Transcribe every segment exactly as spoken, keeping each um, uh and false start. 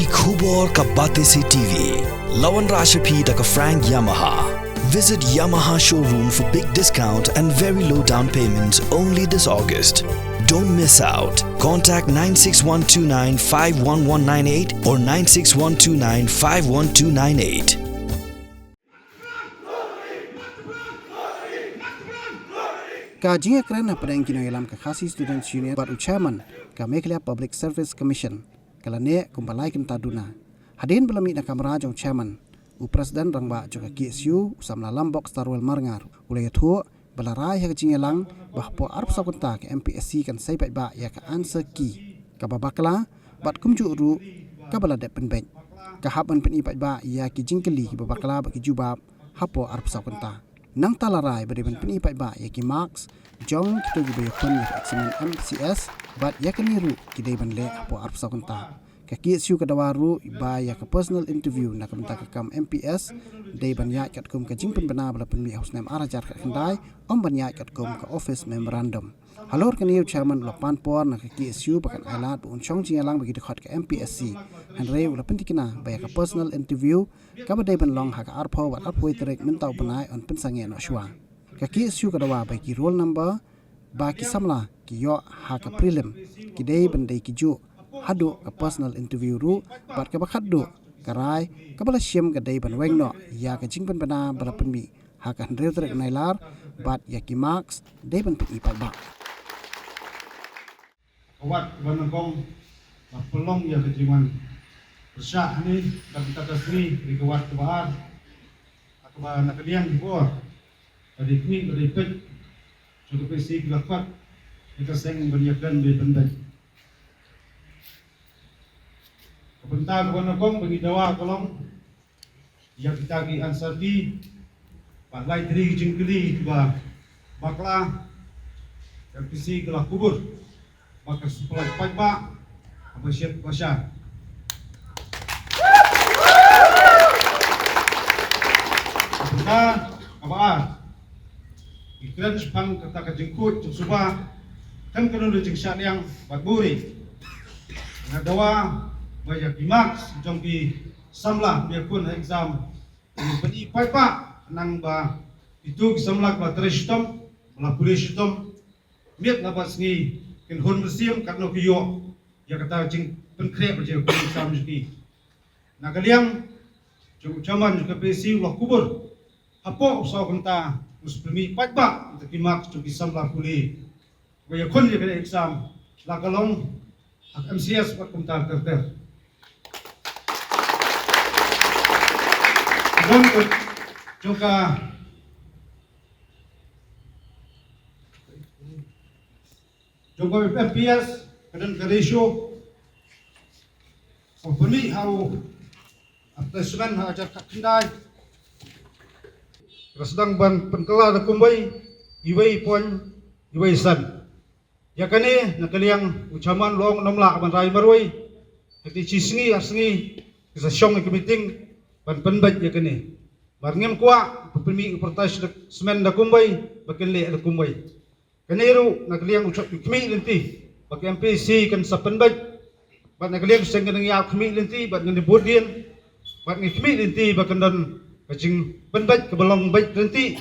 Khubor ka Batesi T V. Lawan Rashapi da ka Frank Yamaha. Visit Yamaha showroom for big discount and very low down payment only this August. Don't miss out. Contact nine six one two nine five one one nine eight or nine six one two nine five one two nine eight. Ka jingïakren hapdeng ki nongïalam ka Khasi Students Union bad u chairman ka Meghalaya Public Service Commission ka la neh kumba lai kynta duna. Hadien ba la mih na kamra jong chairman, u president rangbah jong ka K S U, u samla Lambok Starwell Marngar, u la ïathuh ba la rai ha ka jingïalang ba hapoh arphew saw kynta ka M P S C kan sei paidbah ïa ka answer key kaba bakla bad kumjuh ruh kaba la dep pynbeit. Ka hap ban pyni paidbah ïa ki jingkylli kiba bakla bad ki jubab hapoh arphew saw kynta. Nangta la rai ba dei ban pyni paidbah ïa ki marks jong kito kiba ïakhun ïa ka exam M C S bad ïa kane ruh ki dei ban leh hapoh arphew saw kynta. Ka K S U ka dawa ruh ba ïa ka personal interview na ka bynta ka kam M P S dei ban ïaid katkum ka jingpynbna ba la pynmih ha u snem ar hajar khatkhyndai, ym ban ïaid katkum ka office memorandum. Halor kane u chairman u la pan por na ka K S U ba kan ailad ba un shong jingïalang bad ki dkhot ka M P S C. Hynrei u la pyntikna ba ïa ka personal interview kaba dei ban long ha ka arphew bad arphew wei tarik mynta u bnai yn pynsangeh noh shuwa. Ka K S U ka dawa ba ki roll number ba ki samla ki ïoh ha ka prelim ki dei ban dei kijuh haduh ka personal interview ruh bad kaba khatduh ka rai kaba la shim ka dei ban weng noh ïa ka jingpynbna ba la pynmih ha ka hynriew tarik Nailar bad ïa ki marks dei ban pyni paidbah. Ka wad kaba nyngkong la pynlong ïa ka jingwan pyrshah hangne, ka bynta ka sngi, ri ka wad kaba ar, ha kaba na ka liang ki bor ka dei khmih ka dei peit jong ka P S C ki la khot ïa ka seng ban ïakren ban pynbeit. Ka bynta kaba nyngkong ba ngi dawa ka long ïa kita ki answer key, ba lai tylli ki jingkylli kiba bakla, ïa ki si ki la kubur, ba ka supply paidbah, ba shet ba shat. Ka, kaba ar, ki kren shaphang kata ka jingkhuid jingsuba, kan kano ka jingshah liang bad buri. Nga dawa ba ïa ki marks jong ki samla ba ïakhun ha exam, ngi pyni paidbah, khnang ba kito ki samla kiba trei shitom, ba la pule shitom, miet la bad sngi, kin hun mynsiem katno ki ïoh ïa kata ka jingpynkhreh bad jingpynkhreh exam jong ki. Na ka liang jong u chairman jong ka P S C u la kubur, hapoh saw kynta u sa pynmih paidbah ïa ki marks jong ki samla pule ba ïakhun ïa kane exam, la ka long ha ka M C S bad kumta ter ter. Ka don ka jong ka, jong ka M P S ka don ka ratio, ka pynmih ha u advertisement ha ka hajar khatkhyndai, ka la sdang ban pynkylla da kumwei, iwei point iwei san. Ïa kane na ka liang u chairman u ong ym lah ban rai marwei. Kata shi sngi ar sngi ki sa shong ïa ka meeting ban pynbeit ïa kane. Mar ngim kwah ba pynmih u advertisement da kumwei ba kin leh da kumwei. Kane ruh na ka liang u chot u khmih lynti ba ka M P S C kan sa pynbeit. Bad na ka liang seng ka nang ïa khmih lynti bad ngan ïa bud dien. Bad ngi khmih lynti ba kan don ka jingpynbeit kaba long beit lynti,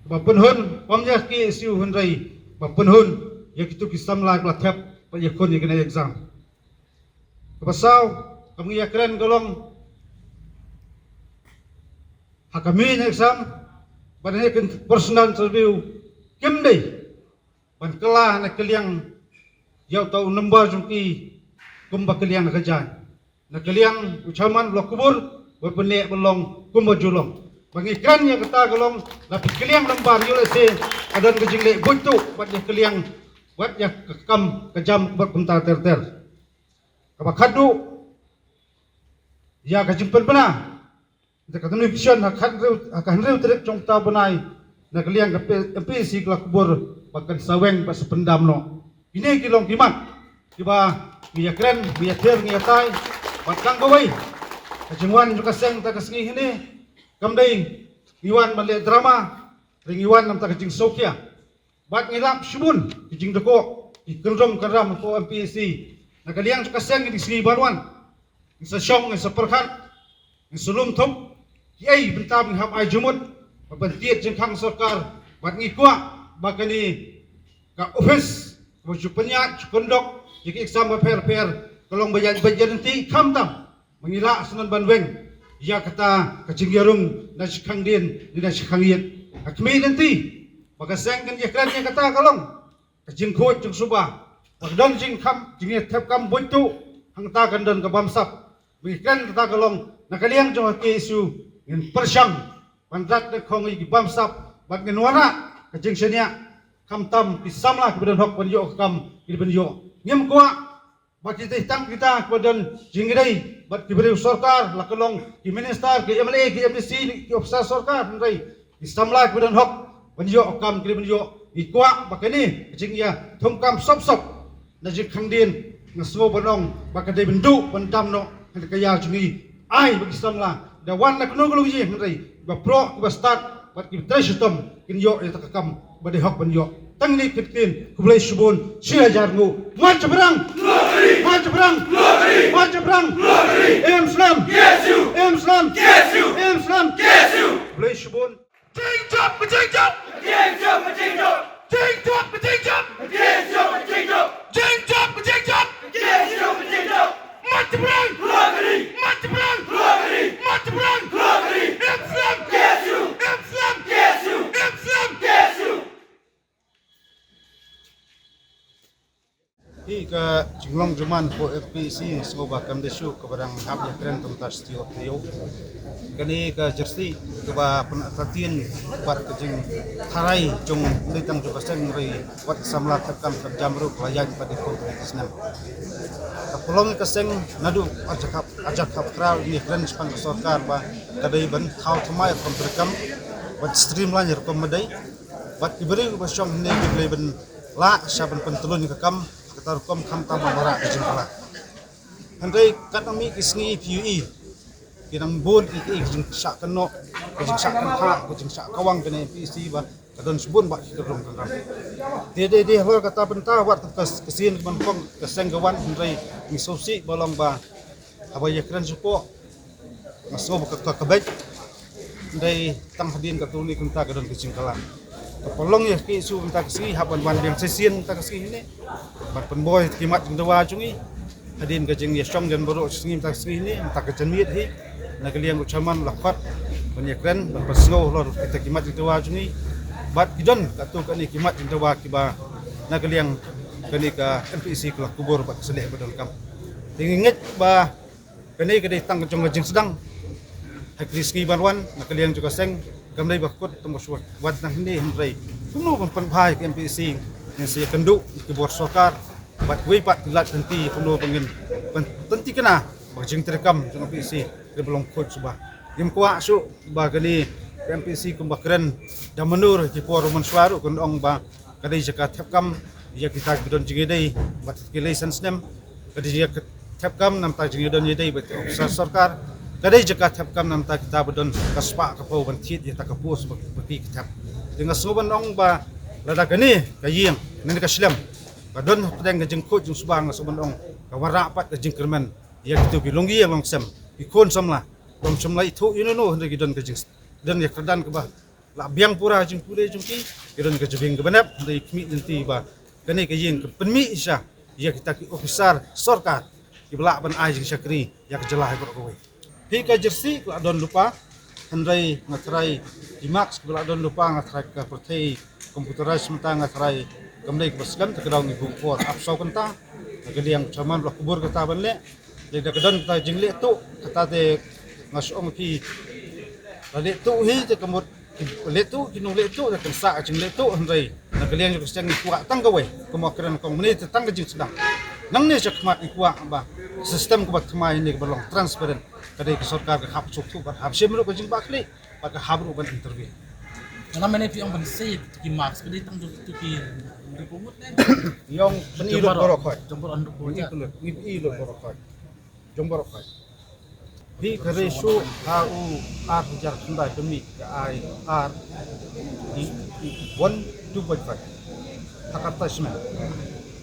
kaba pynhun, ym ïa ka K S U hynrei ba pynhun ïa kito ki samla ba la thep bad ïakhun ïa kane exam. Kaba saw, kaba ngi ïakren ka long ha ka main exam bad ha ka personal interview kim dei ban kylla na ka liang ïa uta u number jong ki kumba ka liang na ka jaiñ. Na ka liang u chairman u la kubur ba pynleh ban long kumba ju long. Ba ngi kren ïa kata ka long la phi ka liang number ïoh lehse ka don ka jingleh buit tuh bad ïa ka liang bad ïa ka kam ka jam bad kumta ter ter. Kaba khatduh ïa ka jingpynbna da ka notification ha ka hynriew, ha ka hynriew tarik jong uta u bnai na ka liang ka P-, M P S C ka la kubur ba kan sa weng bad sa pyndam noh. Kine ki long ki mat kiba ngi ïakren, ngi ïathir, ngi ïatai. Bad tang kawei, ka jingwan jong ka seng ta ka sngi hynne kam dei ngi wan ban leh drama, hynrei ngi wan namar ka jingsngewkhia. Bad ngi lap shibun ki jingdukok, ki kyndrum kynram hapoh M P S C. Na ka liang jong ka seng ngi dei sngi ban wan. Ngi sa shong, ngi sa pyrkhat, ngi sa lum thup kiei bynta ba ngi hap ai jingmut bad ban tied jingkhang sorkar, bad ngi kwah ba kane ka office kaba ju pynïaid ju kyndok ïa ki exam bapher bapher ka long ba ïaid beit ïaid lynti, khamtam ba ngi lah sngewbha ban weng ïa kata ka jingïarung na shi khang dien ne na shi khang ïit. Ka khmih lynti ba ka seng kan ïakren ïa kata ka long ka jingkhuid jingsuba, ba ka don jingkham jingïathep kam buit tu, hangta kan don ka bamsap. Ba ngi kren kata ka long na ka liang jong ka K S U ngin pyrshang ban rat da khong ïa ki bamsap bad ngin wanrah ka jingshaniah, khamtam ki samla kiba don hok ban ïoh ka kam ki ban ïoh. Ngim kwah ba kita tang kita kiba don jingïadei bad ki briew sorkar, la ka long ki minister, ki M L A, ki M D C, ki officer sorkar, hynrei ki samla kiba don hok ban ïoh kam ki ban ïoh. Ngi kwah ba kane ka jingïathung kam sop sop na jingkhang dien, nga sngew ban ong ba ka dei ban duh ban dam noh, hynrei ka ïa jong ngi ai ba ki samla da wan na kano ka long ïing, hynrei ba proh kiba stad bad kiba trei shitom kin ïoh ïa kata ka kam ba dei hok ban ïoh. Tang kine ki ktien, khublei shibun, shi hajar nguh. March Jembrang! March Jembrang! March Jembrang! Em slem! Em slem! Em slem! Khublei shibun. Jingjop, jingjop! Jingjop, jingjop! Jingjop, jingjop! Jingjop, jingjop! Jingjop, jingjop! Jingjop, jingjop! March Jembrang! March Jembrang! March Jembrang! Em slem! Em slem! Em slem! Hi ka jinglong jingman ko F P C, nga sngew ba kam dei shuh kaba dang hap ïakren tang ta stiu ap tiu. Kane ka jersey kaba pynatien bad ka jingtharai jong ngi tang jong ka seng, hynrei wat samla thep kam thep jam ruh ka la ïaid bad ka competition. Ka pynlong ka seng naduh arjakap arjakap kra ngi kren shaphang ka sorkar ba ka dei ban thaw thymmai rukom treikam, ban streamline rukom ba dei, bad ki briew ba shong hangne ki dei ban lah sha ban pyntlun ka kam ha kata rukom, khamtam ba wanrah ka jingkylla. Hynrei kat nang mih ki sngi phi ïohi ki nang bun ki, ki jingshah kynnoh, ki jingshah kynthah, ki jingshah kawang kane M P C ba ka don shibun ba ki kyrduh kyrduh. Te dei dei halor kata bynta wat ka, ka sien ka ban kong ka seng ka wan, hynrei ngi sngewsih ba long ba haba ïakren shapoh nga sngew ba ka, ka, ka beit. Hynrei tang hadien ka tuni kumta ka don ka jingkylla. Ka pynlong ïa ka K S U mynta ka sngi hap ban wan biang shisien mynta ka sngi hynne ban pynbor ïa ki mat jingdawa jong ngi. Hadien ka jingïashong jan baroh shi sngi mynta ka sngi hynne, mynta ka janmiet hi na ka liang u chairman la khot ban ïakren ban pynsngew halor kita ki mat jingdawa jong ngi. Bad ki don katto katne ki mat jingdawa kiba na ka liang kane ka M P C ka la kubur bad ka sdang ba donkam. Te ngi ngeit ba kane ka dei tang ka jong ka jingsdang. Ha kine ki sngi ban wan na ka liang jong ka seng kam dei ba kut tang ba shuwa wat nang hynne, hynrei kumno ban pynbha ïa ka M P C, ngin sa ïakynduh ïa ki bor sorkar bad kiwei pat ki lad lynti kumno ba ngin pynthikna ba ka jingtreikam jong ka M P C ka dei ba long khuid suba. Ngim kwah shuh ba kane ka M P C kumba kren da mynno ki por mynshuwa ruh kan ong ba ka dei jaka thep kam ïa kita ki don jingïadei bad ki lai san snem. Ka dei jaka thep kam namar jingïadon ïadei bad ki officer sorkar. Ka dei jaka thep kam namar kita ba don ka spah ka paw ban thied ïa ta ka post ba, ba ki thep. Te nga sngew ban ong ba lada kane ka ïing ne ka shlem ka don hapdeng ka jingkhuid jingsuba, nga sngew ban ong ka wanrah pat ka jingkyrmen ïa kito ki longïing longsem, ki khun samla. Bym shym la ithuh ïano ïano hynrei ki don ka jing, don ïa ka kyrdan kaba la biang pura jingpule jong ki, ki don ka jabieng kaba nep, hynrei khmih lynti ba kane ka ïing ka pynmih shisha ïa kita ki officer sorkar kiba lah ban ai jingshakri ïa ka jylla hi baroh kawei. Hi ka jersey ka la don lypa, hynrei nga tharai ki marks kiba la don lypa, nga tharai ka pyrthei computerized mynta, nga tharai kam dei kaba skhem, te ka daw ngi bung por ap saw kynta. Na ka liang chairman ba la kubur kata ban leh. Lada ka don kata jingleh tuh, kata te nga shu ong ïa phi, la leh tuh hi te ka mut leh tuh, ki nongleh tuh te kan sah ka jingleh tuh, hynrei na ka liang jong ka seng ngi kwah tang kawei, kumba kren kong mynne te tang ka jingsdang. Nangne sha khmat ngi kwah ba system kaba thymmai ne kaba long transparent, ka dei ka sorkar ka hap suk thuh bad hap shim ruh ka jingbakla bad ka hap ruh ban interview. Nga la mynne phi ong ban save ki marks, ka dei tang jong kito ki hynriew phew ngut ne? Ngi ong pyni lut baroh khoit. Jong baroh hynriew phew ngut. Ngi pyni lut, ngi pyni lut baroh khoit. Jong baroh khoit. Phi ka ratio ha u ar hajar khyndai ka mih ka ai ar, i, i, one two point five. Ha ka advertisement.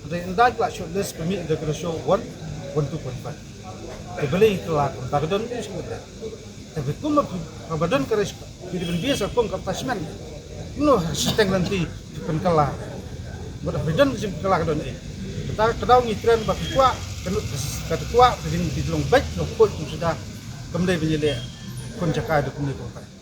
Hynrei ynda ki la shortlist ka mih da ka ratio one, one two point five. Te balei ki kylla kumta, ka don u shu kumta. Te phi kum ba phi, ba don ka res, phi dei ban bia sa kum ka punishment. Kumno ha shiteng lynti phi pynkylla. Bad phi don ka jingpynkylla ka don eh. Kata ka daw ngi kren ba ki kwah, ka nud ka kwah, ka jing ki long beit, long khuid, long suda. Kam dei ban ïaleh khun jaka da kumne kumta.